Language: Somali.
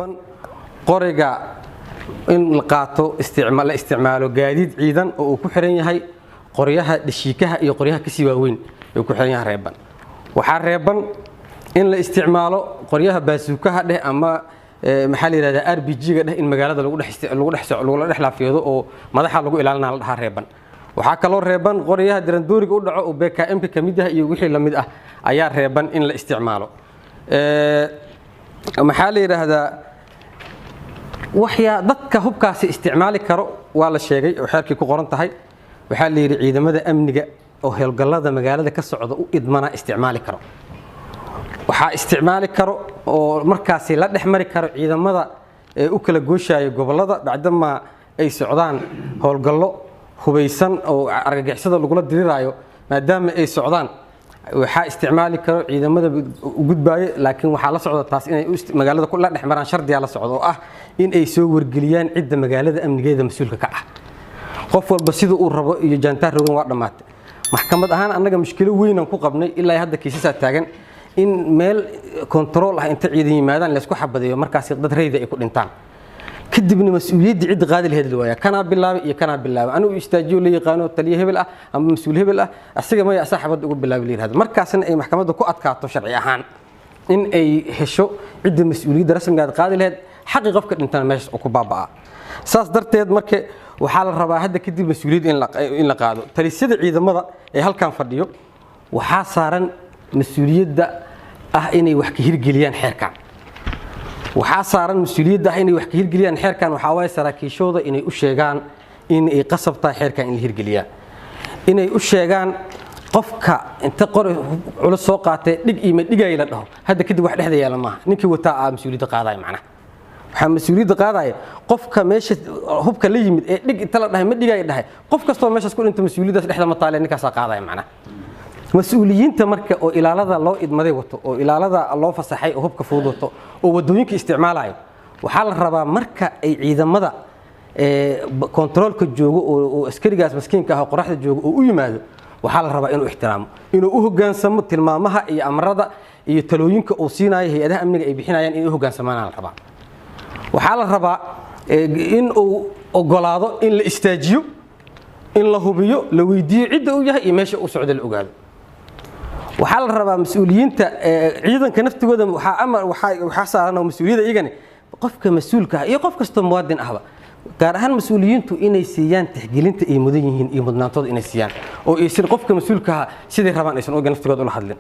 Reeban qoriga in la qaato, la isticmaalo gaadiid ciidan oo uu ku xiran yahay qoryaha dhashiikaha iyo qoryaha kasii waaweyn uu ku xiran yahay reeban. Waxaa reeban in la isticmaalo qoryaha baasuukaha dheh ama maxaa la yidhahdaa RPG-ga dheh, in magaalada lagu dhex lagu dhex lagula dhex laafiyado oo madaxa lagu ilaalinaa la dhahaa reeban. Waxaa kaloo reeban qoryaha darandooriga u dhaco oo BKM-ka ka mid ah iyo wixii la mid ah ayaa reeban in la isticmaalo. Maxaa la yidhaahdaa, waxyaa dadka hubkaasi isticmaali karo waa la sheegay oo xeerkii ku qoran tahay. Waxaa la yidhi ciidamada amniga oo howlgallada magaalada ka socda u idmana isticmaali karo. Waxaa isticmaali karo oo markaasi la dhex mari karo ciidamada ee u kala gooshaya gobollada, bacdamaa ay socdaan howlgallo hubaysan oo argagixisada lagula diriraayo. Maadaama ay socdaan, waxaa isticmaali karo ciidamada gudbaayo, laakiin waxaa la socda taas inay magaalada la dhex maraan shardiyaa la socda oo ah in ay soo wargeliyaan cidda magaalada amnigeeda mas-uulka ka ah. Qof walba sida uu rabo iyo jaantaar rogan waa dhammaatay. Maxkamad ahaan annaga mushkilo weynaan ku qabnay ilaa hadda kiisasaa taagan in meel kontarool ah inta ciidan yimaadaan laysku xabadeeyo, markaasi dad rayda ay ku dhintaan, kadibna mas-uuliyaddii cidda qaadi lahayd la waayaa. Kanaa bilaabay iyo kanaa bilaabay, anigu istaajiyo la yaqaano taliye hebel ah ama mas-uul hebel ah, asiga maya asaa xabadda ugu bilaabay la yidhahdo, markaasna ay maxkamadda ku adkaato sharci ahaan in ay hesho cidda mas-uuliyadda rasmigaad qaadi lahayd, xaqii qofka dhintana meeshaas uu ku baaba'aa. Saas darteed marka waxaa la rabaa hadda kadib mas-uuliyad in la qaado. Talisyada ciidamada ee halkan fadhiyo waxaa saaran mas-uuliyadda ah inay wax ka hirgeliyaan xeerkan. Waxaa saaran mas-uuliyadda ah inay wax ka hirgeliyaan xeerkan. Waxaa waaye saraakiishooda inay u sheegaan in ay qasab tahay xeerkan in la hirgeliyaa, inay u sheegaan qofka inta qori culus soo qaatee dhig iyo ma dhigay la dhaho. Hadda kadib wax dhexda yaala maaha, ninkii wataa aa mas-uuliyadda qaadaya. Macnaha waxaa mas-uuliyadda qaadaya qofka meesha hubka la yimid ee dhig inta la dhahay ma dhigay dhahay. Qof kastoo meeshaas ku dhinta mas-uuliyaddaas dhexda ma taale, ninkaasaa qaadaya. Macnaha mas-uuliyiinta marka oo ilaalada loo idmaday wato oo ilaalada loo fasaxay oo hubka fudud wato oo wadooyinka isticmaalayo, waxaa la rabaa marka ay ciidamada kontaroolka joogo oo askarigaas maskiinka ah oo qoraxda joogo oo u yimaado, waxaa la rabaa inuu ixtiraamo, inuu u hogaansamo tilmaamaha iyo amarada iyo talooyinka uu siinayo hay-adaha amniga ay bixinayaan, inay u hogaansamaanaa la rabaa. Waxaa la rabaa in uu ogolaado in la istaajiyo, in la hubiyo, la weydiiyo cidda uu yahay iyo meesha uu socdo la ogaado. Waxaa la rabaa mas-uuliyiinta ciidanka naftigooda waxaa amar waxaa saaran oo mas-uuliyadda iyagani qofka mas-uulka ah iyo qof kastoo muwaadin ahba, gaar ahaan mas-uuliyiintu, inay siiyaan tixgelinta ay mudan yihiin iyo mudnaantooda inay siiyaan oo aysan qofka mas-uulka ah siday rabaan aysan oga naftigooda ula hadlin.